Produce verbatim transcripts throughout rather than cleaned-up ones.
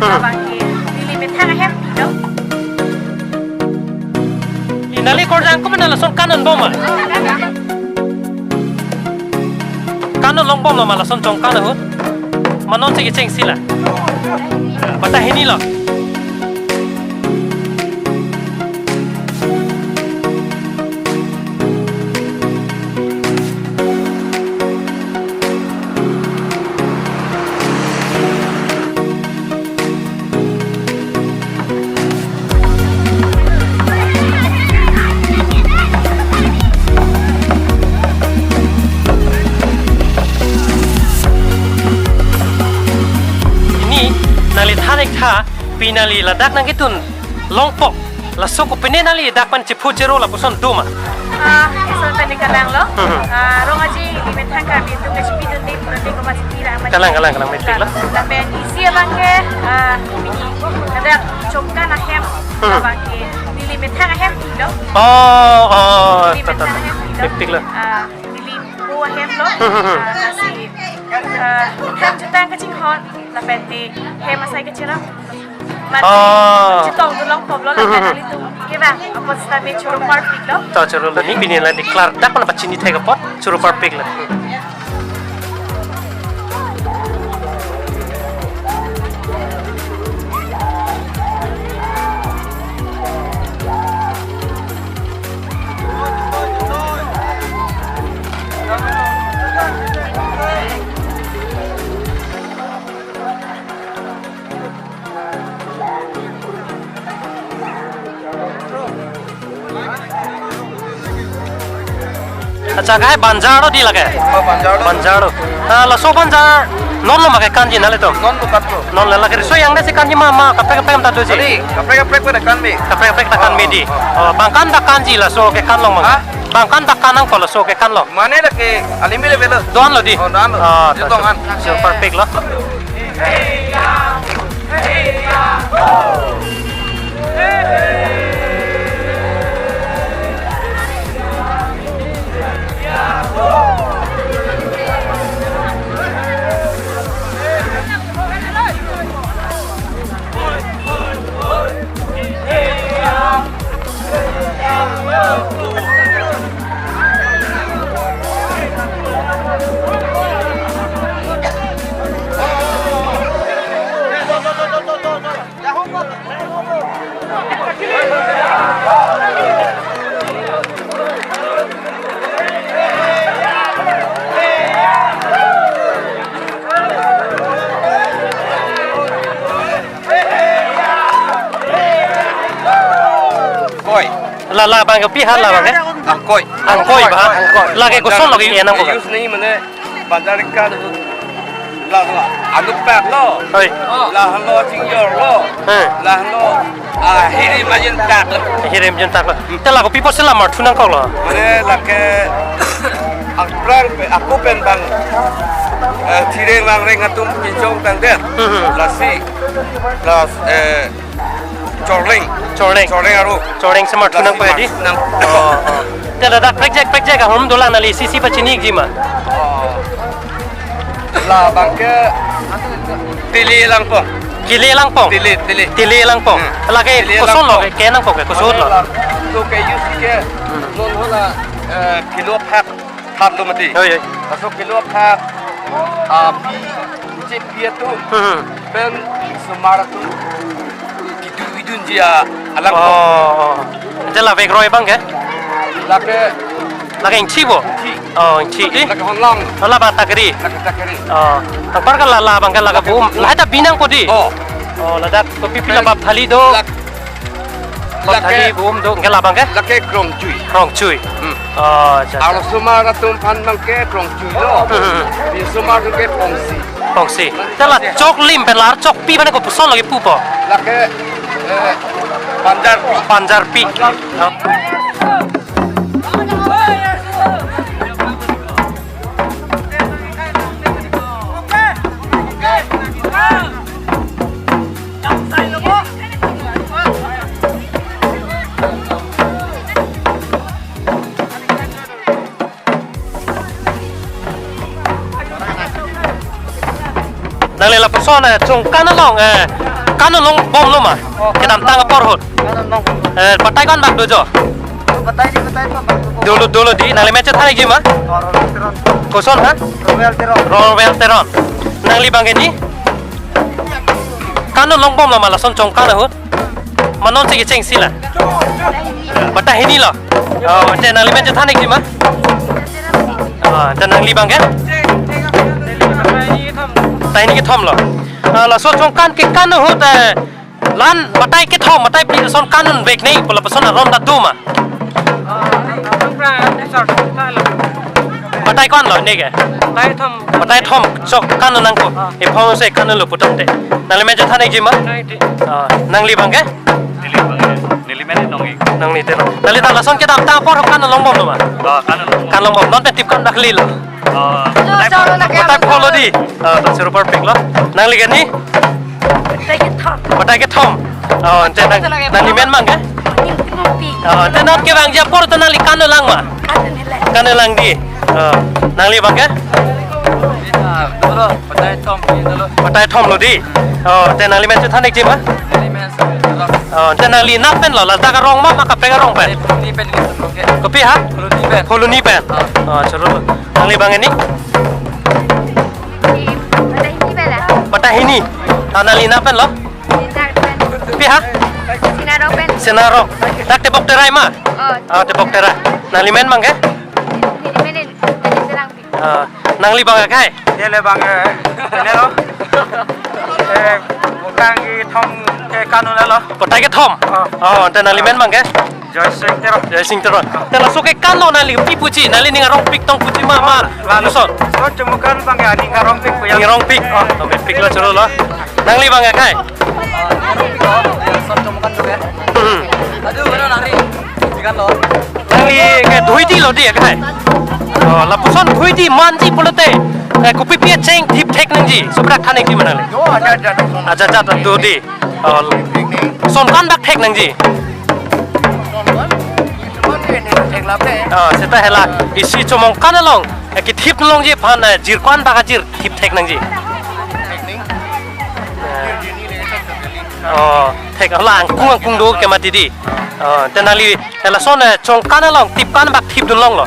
Labang ke neli methang ahem pilo. Nangli korjang ko mana lason kan-un bom ma? Kan-un long bom lo ma lason chongkan ahut? Ma non si kechengsi la. Bata hini lo. Pini nangli than-ik tha, pi nangli ladak nangketun longpok. Laso kopine nangli dak pen chephu chero lapuson do ma? Ah, eson pen kalang lo. Hmm. Ah, Rong Aje, ili methang Karbi atum kachepidunde pura de koma chepira ma. Kalang, kalang, kalang, mepik lo. Lapen isi abang ke, ah, pini ladak chongkan ahem, hmm, abang ke neli methang ahem pilo. Oh, oh, neli ta, ta, methang ta, ahem pilo. Mepik lo. Ah, neli po ahem lo. Hmm, hmm, hmm. Ah, lasi, ah, hem jutang kachinghon, lapen te hem asai kachirap. Mat, oh, chetong dun longpok lo, lapen, hmm, hmm, hmm, nelitum kevang apot sitame choro parpik lo. To choro lo, ni pini la declare dak mana pachini thek apot choro parpik lo. Acha, lahai banjar lo di lake? Oh, banjar lo. Banjar lo. Ah, laso banjar non lo ma kekanji nanglitum? Non bukat lo. Non lo, lake riso yang desi kanji ma, ma kaprek kaprek ta doji? Tadi, kaprek kaprek pada kan mi. Kaprek kaprek ta kan mi di. Oh, oh. Oh, bang kan ta kanji laso kekan long ma? Ha? Bang kan ta kan nangpo laso kekan long? Mane lake alim bile bile. Do-an lo di? Oh, do-an lo. Ah, jutong an. Choro parpik lo. Koi. La, la bang ke pi ha la bang ke? Angkoi. Angkoi ba? Angkoi. Lake koson lake enang ko? Use nahi mane banjar ka la la anu pak lo. Hoi. La hano chingjor lo. He. La hano, ah, hiri majin tak lo. Hiri majin tak lo. Te la kopi apotsi la mar thu nangkok lo? Mane lake angprang pe, ako pen bang, eh, thireng langreng atum pinchong tangdet. Hmm, hmm. Lasi, las, eh, chorleng. Chorleng. Chorleng aro. Chorleng si mar thu nangpo di? Nang. Oh, oh. Te ladak prekjak prekjak ahormu dolang, nangli isi isi pachini-ikji ma? Oh. La bang ke Tili Langpong. Tili Langpong? Tili, Tili. Tili Langpong. Hmm. Lake Tili koson lo, Langpong. Ke, ke nangpo ke, koson lo? La, to ke use ke, hmm, non hala, eh, kilo phak, phak lo mati. Oi, oi. Laso kilo phak, ah, pi, inche pi atum. Hmm, hmm. Pen osomar atum. Tidu idunji a, alang. Oh, oh. Te la vekroi bang ke? Lake. Lake ingthi bo? Ingthi. Oh, ingthi di? Lake honlong. Oh, la bang takri. Lake takri. Oh. Anpar ke la, la bang ke lake bum. Lake bum. Lahai ta bi nangpo di? Oh. Oh, ladak kopi pi la bap thali do. Lak-, bap thali lake bum do. Ke la bang ke? Lake krongchui. Krongchui. Hmm. Oh, acha, acha. Arloso osomar atum aphan bang ke krongchui lo. Hmm, hmm, hmm. Pi osomar atum ke krongsi. Krongsi. Te la choklim pen la chokpi mane kopuson lake pupo? Lake, eh, panjarpi. Panjarpi. Nangli lapuson, eh, chongkan along, eh, Kan-un longbomlo ma? Oh, kedamtang apor ahut. Kan-un longbom. Eh, batai ko-an bak do jo? Batai di, batai ko-an bak do. Dolo, dolo di, nangli men chethan-ikji ma? Oh, Rorwel Teron. Koson ha? Rorwel Teron. Rorwel Teron. Nangli abang ke ni? Kan-un longbomlo ma lason chongkan ahut? Ma non si kechengsi la? Batai hini lo. Oh, te nangli men chethan-ikji ma? Oh, te nangli abang ke? Batai hini kethom lo. Ah, laso chongkan kekan ahut, eh, la-an batai kethom, batai phli ason kan-un vek nangji pu lapuson aron ta do ma? Batai ko-an lo ne ke? Batai thom. Batai thom chok kan-un nangpo. Ephong se kan-un lo putok te. Nangli men chethan-ikji ma? Ah, nangli abang ke? Neli abang ke. Neli men Nongni. Nongni Teron. Nangli ta lason kedamtang apor kan-un longbomlo ma? Oh, kan-un longbom. Kan longbom. Non pen thip ko-an bak lilo? Oh, batai pho lo di. Oh, ta choro parpik lo. Nangli ke ni? Batai kethom. Batai kethom. Oh, ante nang, nangli men abang ke? Ning Timungpi. Oh, ante non kevangji apor ta nangli kan-un lang ma? Kan-un lang. Kan-un lang di. Oh, nangli abang ke? Ah, dolo, batai thom, dolo. Batai thom lo di. Oh, ante nangli men chethan-ikji ma? Neli men Sami Teron. Oh, ante nangli nat pen lo, ladak arong ma, ma kaprek arong pen? Ni pen ni pen ke. Kopi ha? Koloni pen. Koloni pen. Ah. Oh, choro. Nangli abang ke ni? Batai hini bela. Batai hini. Ah, nangli nat pen lo? Dak pen. Pi ha? Sinarok pen. Sinarok. Dak Tebok Terai ma? Oh. Ah, Tebok Terai. Nangli men abang ke? Neli men ni, neli selang pi. Ah, nangli abang ke kai? Neli abang ke. Neli lo. Eh, batai kethom ke kan-un lo. Batai kethom. Oh. Oh, ante nangli men abang ke? Joysing Teron. Joysing Teron. Te laso kekan lo nangli pi puji, nangli ning arongpik tong puji ma, ma. Lalu son. Laso chongkan abang ke aning arongpik pu ya. Ning arongpik. Oh, arongpik lo choro lo. Nangli abang ke kai? Laso chongkan lo ya. Hmm. Aduh, mana nari? Ikan lo. Nangli ke dhuidi lo di ya kai? Oh, lapuson dhuidi manji pulote. Eh, kopi pi acheng thip thek nangji. Subrak than-ikji ma nangli? Yo, ajat ajat. Ajat ajat do di. Oh, son ko-an bak thek nangji? Oh, seta hela isi chomong kan along, eh, kethip longji aphan, eh, jir ko-an bak ajir thip thek nangji? Oh, thek alang kung kung do ke mati di. Oh, te nangli hela son, eh, chongkan along thip ko-an bak thip dun longlo?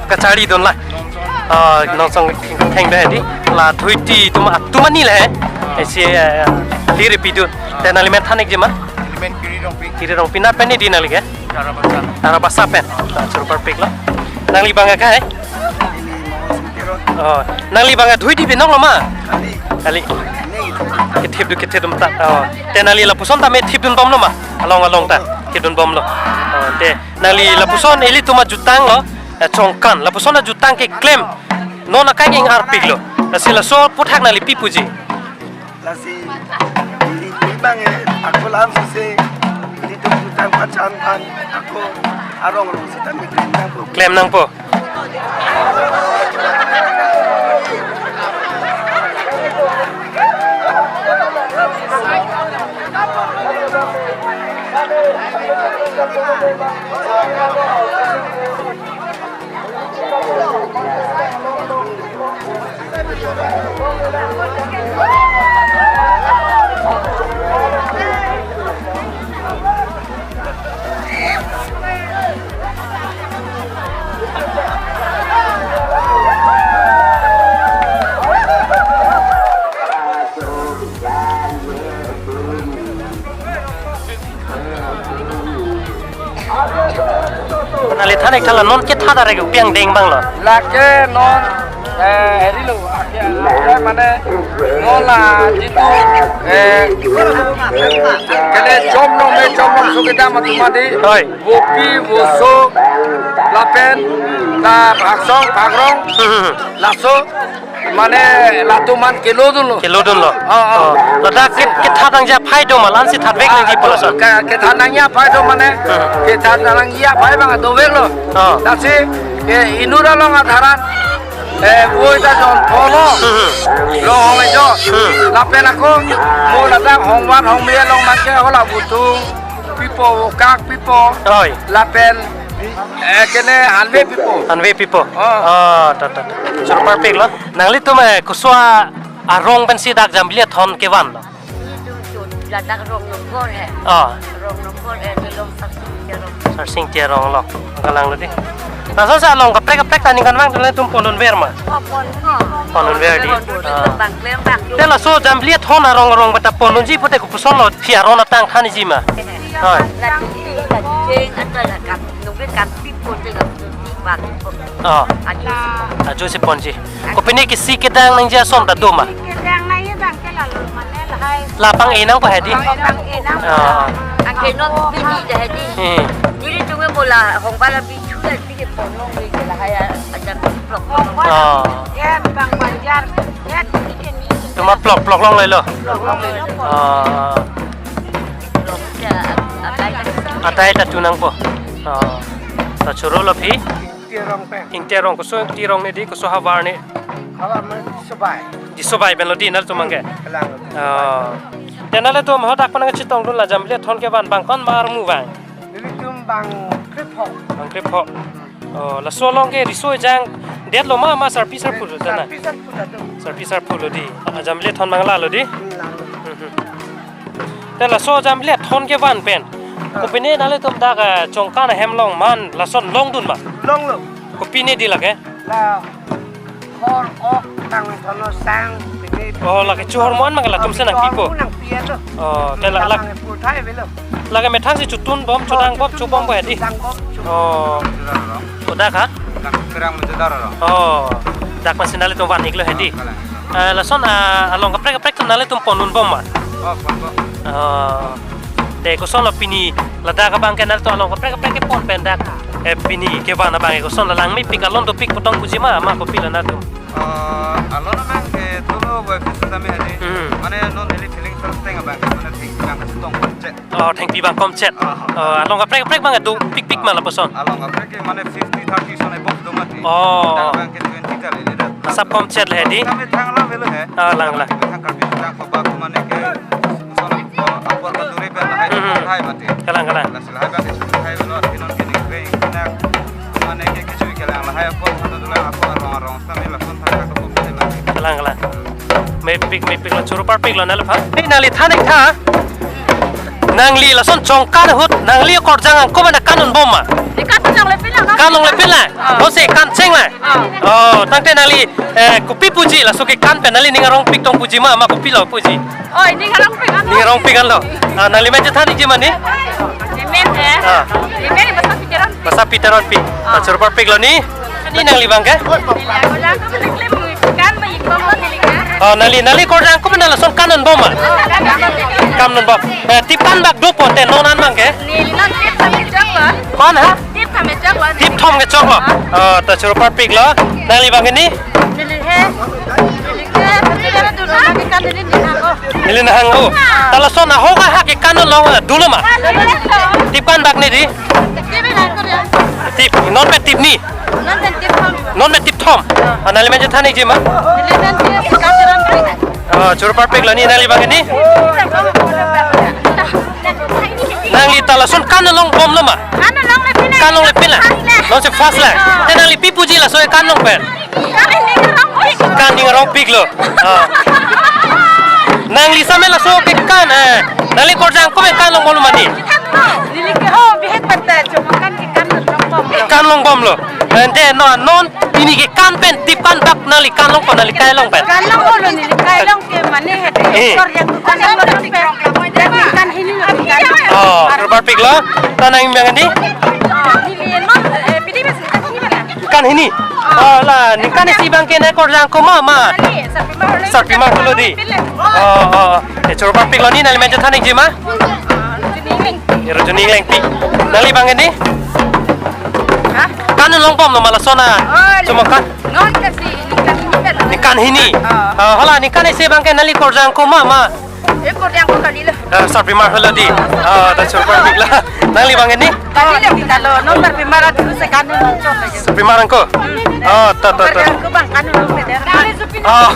Kacharli dun la. Ah, Nongsong theng be di. La dhuidi atum, atum ani le. Isi, eh, liri pidun. Te nangli men than-ikji ma? Neli men Kiri Rongpi. Kiri Rongpi, nat pen ni di nangli ke? Tarabasa. Tarabasa pen. Ah, choro parpik lo. Nangli abang ke kai? Neli Mohon Sumtiro. Oh, nangli abang ke dhuidi binong lo ma? Kali. Kali. Neli. Kethip dun, kethip dun ta. Oh, te nangli lapuson tame thip dunbomlo ma? Along along ta thip dunbomlo. Oh, te nangli lapuson ilitum ajutang lo, eh, chongkan. Lapuson ajutang keklem non akai ing-arpik lo. Lasi laso aphuthak nangli pi puji? Lasi ili abang, eh, ako lam suse ilitum jutang pachan aphan ako arong arong sitame klem nangpo. Klem nangpo. Nangli than-ik thala non ketha ta rek upiang deng abang lo. Lake non, eh, heri lo, ake, ake mane non la jitu, eh, kele chom nong me chom nong sukidam atum adi. Hoi. Vopi, voso, lapen, la phaksong, phakrong, Hmm, hmm, hmm. laso, mane latum an kelo dunlo. Kelo dunlo. Oh, oh. Oh. Ladak ke, ketha nangji aphai do ma, la-ansi thatvek nangji pu lason? Ke, ketha nangji aphai do mane, Hmm. ketha nangji aphai abang dovek lo. Oh. Lasi, eh, inut along adharan, eh, voi ta jon pho lo. Hmm. Long hong ejo. Hmm. Lapen ako, mo ladak hongvan hongme along nangke hola butung pipo, vokak pipo. Oi. Lapen, eh, kene hanve pipo. Hanve pipo. Oh. Oh, ta, ta, ta. Choro parpik lo. Nanglitum, eh, koso-a arong pensi dak Jambili Athon kevan lo? Nelitum chot ladak rong nombor he. Ah. Rong nombor he, neli along Sarsing Terong. Sarsing Terong lo. Kalang lo dei. Laso sa along kaprek kaprek ta ningkan vang nanglitum pondun ver ma? Oh, pon, oh. Pondun ver dei. Pondun ver. Ah. Bang klem bang. Te laso Jambili Athon arong arong bata pondunji pute kopuson lo, phi aron atang thanji ma? Hoi. La tupi, la jeng, ata la kap, nungke kap pi pon te la tupi bang pon. Oh. Ajo si pon. Ajo si ponji. Kopine kisi kedang nangji ason ta do ma? Kedang nangji bang ke lalu mane lahai. La pang-e nangpo he dei? Pang-e nang. Oh. Angke non pini dah he dei. Hmm. Nelitum ke bola hong bala bichu dah pini pon long ni ke lahai aja plok plok. Oh. Ya bang banjar. Ya pini ke ni. Tuma plok plok longle lo. Plok plok longle lo. Oh. Atai ta tu nangpo. Oh. Ta choro lo phi? Ingti arong pen. Ingti arong, koso Ingti arong ni dei, koso havar ni? Havar ma Disobai. Disobai pen lo dei nanglitum abang ke? Kalang lo. Oh. Te nanglitum hadak pen nangchetongdun la Jambili Athon kevan bang ko-an mar mu vang? Nelitum bang krepho. Bang krepho. Oh, laso along ke riso ejang det lo ma, ma sarpi sarpo lo ta na? Sarpi sarpo ta do. Sarpi sarpo lo dei. Ah, Jambili Athon bang la lo dei. Hmm, lang lo. Hmm, hmm. Te laso Jambili Athon kevan pen. Ah. Kopine nanglitum dak, eh, Chongkan ahem along man lason longdun ma? Long lo. Kopine dei lake? La hor ok tang thono sang pine. Oh, lake chohor mo-an ma ke latum si nangpipo? Nangpi lo. Oh, te la, la, bang pur thai avelo. Lake methang si chotun bom, chodang bom, chobom bom he dei? Chotang bom, chobom. Oh. Oh, dak ha? Dak kerang menjadar lo. Oh. Dak pensi nanglitum van-ik lo he dei? Oh, kalang. Eh, lason, ah, along kaprek kaprek nanglitum pondun bom ma? Oh, pon bom. Oh. Te koson lo pini ladak abang ke nanglitum along kaprek kaprek kepon pen dak, eh, pini kevan abang ke koson lo, langmepik, alon dopik pu tong puji ma, ma kopilo nanglitum? Eh, alon abang ke dolo boy pis tame hari. Hmm. Mane non daily feeling terus teng abang, mane thengpi abang ke tong punchet. Oh, thengpi abang komchet. Ah. Oh, along kaprek kaprek abang ke dopikpik ma lapuson? Along kaprek ke mane fifty thirty son above do mati. Oh. Dak abang ke twenty ta lele dak. Sap komchet le he dei? Kami thang lang avelo he. Ah, lang, lang. Kami thang kami thang khoba ko mane ke son apor ka duri pen lahai, hmm, lahai mati. Kalang, kalang. Lahai abang ke lahai avelo, pinon ke ning ring, ning. Mane ke kechui kelang lahai apor ka duri apor arong arong. Kami lason thang thang ko mati mati. Kalang, kalang. Mepik, mepik lo, choro parpik lo nangli aphan. Hei, nangli than-ik tha. Nangli lason Chongkan ahut, nangli akorjang ako mane kan-un bom ma? Di kan longle pin lang, no? Kan longle pin lang? Ah. Laso kan cheng lang? Ah. Oh, tangte nangli, eh, kopi puji, laso kekan pen nangli ning arongpik tong puji ma, ma kopilo puji? Oh, ning arongpik anlo. Ning arongpik anlo. Ah, nangli men chethan-ikji ma ni? Nemen he. Ah. Nemen Basapi Teronpi. Basapi Teronpi. Ah. Ah, choro parpik lo ni. Ni nangli abang ke? Neli ako lang ko nangli kan ba ikbom lo neli ke. Oh, nangli, nangli akorjang ako mane lason kan-un bom ma? Oh, kan-un bom. Kan-un bom. Eh, tip kan bak dopo te non an abang ke? Neli non tip kami chok lo. Ko-an ha? Tip kami chok lo. Tip thom kechok lo. Ah. Oh, ta choro parpik lo. Nangli abang ke ni? Neli he. Neli ke, neli ke dolo lagi kan neli neli hang o. Neli neli hang o. Ah. Ta lason ahok ahak ke kan-un long, eh, dolo ma? Dolo. Tip kan bak ni dei? Tip bak ko ya. Tip, non pen tip ni? Non pen tip thom. Non pen tip thom. Ah, nangli men chethan-ikji ma? Neli men ke Basapi Teronpi. Ah, choro parpik lo ni, nangli abang ke ni? Nangli ta lason kan-un long bom lo ma? Kan-un longle pin lang. Kan longle pin lang. First lang. Non si first lang. Ah. Te nangli pi puji laso kan long pen? Kan ning arongpik. Kan ning arongpik lo. Ah. Nangli same laso kekan, eh, nangli akorjang ako mane kan long bom lo ma ni? Neli ke ho, bihek pen ta, cuma kan ke kan long bom lo. Kan long bom lo. Ante non, non pini kekan pen tip kan bak nangli kan longpo, nangli kai long pen? Kan longpo lo, neli kai long ke mane he. Eh. Akorjang ako kan long pen. Kan hini lo kan. Oh, choro parpik lo. Ta nangli abang ke ni? Oh, neli non, eh, pidi bes kan hini bala. Kan hini? Oh, la, ningkan isi abang ke nangli akorjang ako ma, ma? Neli, sarpi mar lo. Sarpi mar lo dei. Pin lang. Oh, oh, oh. Eh, choro parpik lo ni, nangli men chethan-ikji ma? Ni Rojuni Englengpi. Nangli abang ke ni? Ha? Kan-un long bom lo ma lason a? Oh, cuma kan? Non ke si, ningkan hini pen. Ningkan hini. Ah. Ah, hala, ningkan isi abang ke nangli akorjang ako ma, ma? Akorjang ako kalilo. Ah, sarpi mar lo dei. Ah, ta choro parpik lo. Nangli abang ke ni? Kalilo kita lo, non sarpi mar atu se kan-un long chok lo. Sarpi mar ako? Hmm. Ah, ta, ta, ta. Akorjang ako bang kan-un long pin. Ah,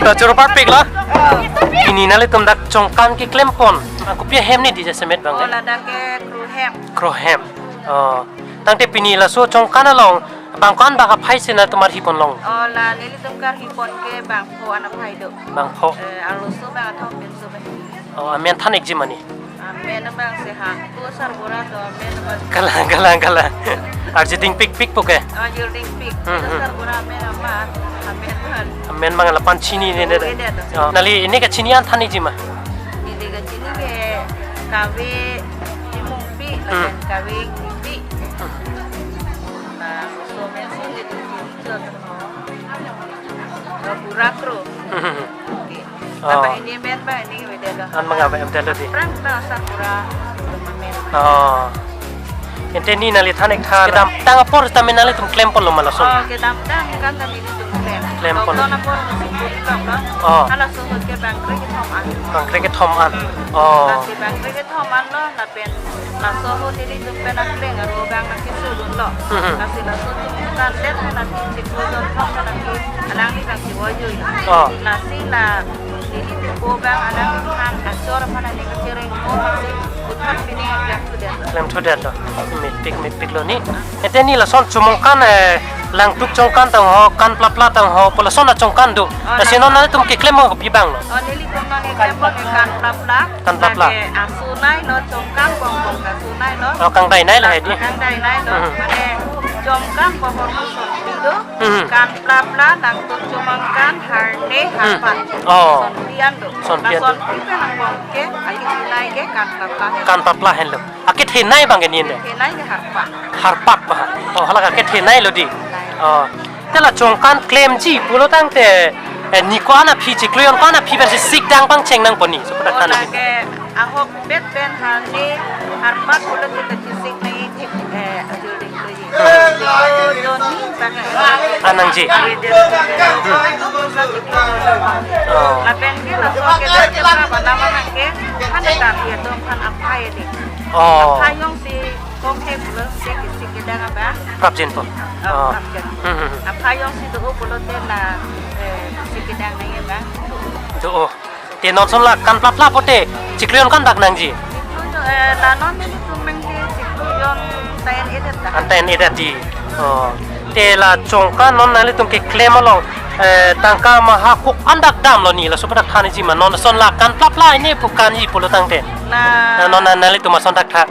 ta choro parpik lo. Ah. Pini nanglitum dak Chongkan keklem pon. Kopi ahem ni dei jasemet abang ke? Oh, ladak ke Krohem. Krohem. Oh. Tangte pini laso Chongkan along Bang ko-an bang aphai si nangtum arhi pon long? Oh, la nelitum karhi pon ke bangpho an aphai do. Bangpho. Eh, arloso bang athom pinso bang. Oh, amen than-ikji ma ne? Amen bang si ha. Ko sarbura do amen bang. Kalang, kalang, kalang. Arje dingpikpik po ke? Oh, jor dingpik. Hmm, hmm. Sarbura amen ama. Amen bang. Amen bang la pan chinine ne. Oh, ede do. Oh, nangli pini kachini an than-ikji ma? Pini kachini ke kave imungpi, hmm, lapen kave ingpi. Hmm. Na so men si nelitum chot. Pura kro. Hmm. Okay. Oh. Apa ini men ba ini beda lo. An mangave em telo di. Prang ta sarbura men. Oh. Ante ne nangli than-ik tha kedamtang apor ta men nanglitum klem ponlo ma lason? Oh, kedamtang kan ta nelitum klem. Klem pon. Lockdown apor si pun lockdown. Oh. Halaso ahut ke bang kre-kethom an. Bang kre-kethom an. Oh. Lasi bang kre-kethom an lo, lapen laso ahut nelitum pen akleng aro bang nangkeso dunlo. Mhm. Lasi laso chungkan det pen nangkechiklo jonthom pen nangke alangli nangkevoijui. Oh. Lasi la nelitum po bang alangli than kachor aphan nangkechereng mo lasi puthot pini klem thudet. Klem thudet lo. Mepik, mepik lo ne. Ante ne lason chomangkan, eh, langtuk chongkan tang ho, kan plapla tang ho, pu lason achongkan do. Oh, lasi non nangtum keklem mo kopi bang lo? Oh, nelitum non keklem mo ke kan plapla. Kan plapla. Lake asunai lo, chongkan bongbong asunai lo. Oh, kangdainai lo hedi. Kangdainai lo. Mhm. Mane chongkan bongbong sonpi do. Mhm. Kan plapla, langtuk chomangkan, harne, hmm, harpat. Oh. Sonpi an do. Sonpi an do. Sonpi pen angbong ke, akethenei ke kan plapla. Kan plapla henlo. Akethenei bang ke ne? Thenei ke harpat. Harpat ba. Oh, hala akethenei lo di. Thenei. Oh. Te la chongkan klemji pulo tangte, eh, ne ko-an aphi chiklo jon ko-an aphi pensi sik dang pangcheng nangpo ne? Sopo dak than. Oh, lake ahok bet pen harne harpat pulo te kachesik nangji, eh, ajur ding lo ji. Hmm. Chiklo jon ni bang. An nangji. Wede. Hmm. Oh. Lapen ke laso ke dak ke pra bana manang ke, han ta ya dong han aphai di. Oh. Aphai jongsi konghe pulo te kachesik kedang abang. Prapjin po. Oh, oh, prapjin. Hmm, hmm, hmm. Aphai jongsi do pulo te la, eh, kachesik kedang nangji abang. Do, oh. Te non lason la kan plapla pote chiklo jon ko-an dak nangji? Chiklo jon, eh, la non nelitum meng ke chiklo jon ta en-edet dak. An ta en-edet di. Oh. Te la chongkan non nanglitum keklem along, eh, tangka maha ko-an dak damlo ne, laso pu dak thanji ma? Non lason la kan plapla ne pu kanji pulo tangte. La. Na non nanglitum ason dak tha.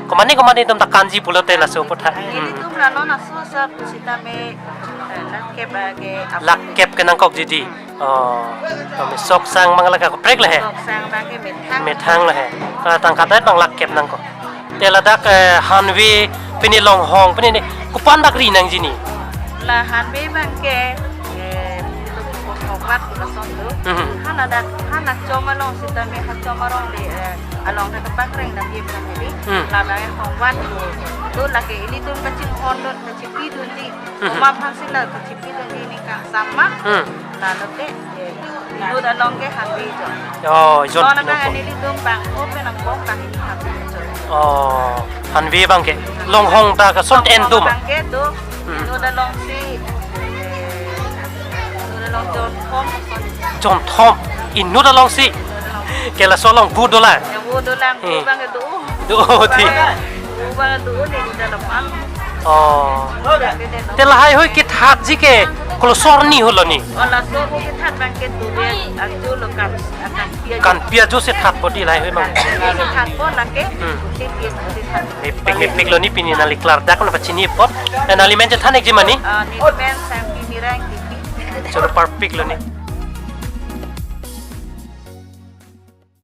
Komane komane atum ta kanji pulote laso pu tha. Hmm. Nelitum la non aso asap sitame, eh, lakh kep age ap-, lakh kep ke nangkokji di. Oh, tame sok sang bang la kaprek lo he. Sok sang bang ke methang. Methang lo he. Ka tangka det bang lakh kep nangkok. Te ladak, eh, hanve pini longhong pini ne ko-an dak ri nangji ne? La hanve bang ke, eh, ko hongvat ko lason do. Mhm. Hala dak, hala chom along sitame ha chom arong le, eh, along ta kapakreng dam ye pran hedi. Hmm. Labang hongvat do. Do lake ilitum kachinghon do, kachipi dunji. Hmm. Oma aphan si la kachipi dunji ningkan sama. Hmm. Lalo te, eh, inut along ke hanve jo. Oh, jon. Kona bang inut. Ilitum bang ko pen angbong bang ini hanve jo. Oh, hanve bang ke. Longhong ta kason en do ma? Bang ke do. Hmm. Inut along si, eh, inut along jonthom. Jonthom. Inut along si. Inut along. Ke laso along vo dolang. Ya, vo dolang, vo, hmm, bang ke do. Do, oh, ti. Vo bang ke do ne di dalam am. Oh. Bang ke do. Te lahaihui kethatji ke koloso arni helo ne? Oh, laso vo kethat bang ke do ya, ajo lo kan. Kanpi ajo si thatpo di lahaihui bang. Kanpi ajo si thatpo lake. Hmm. Si pi ajo si thatpo. Mepik mepik lo ne, pini nangli klardak nangpachini apot. Eh, nangli men chethan-ikji ma ne? Ah, neli men Sangpi Mirang Tipi. Choro parpik lo ne.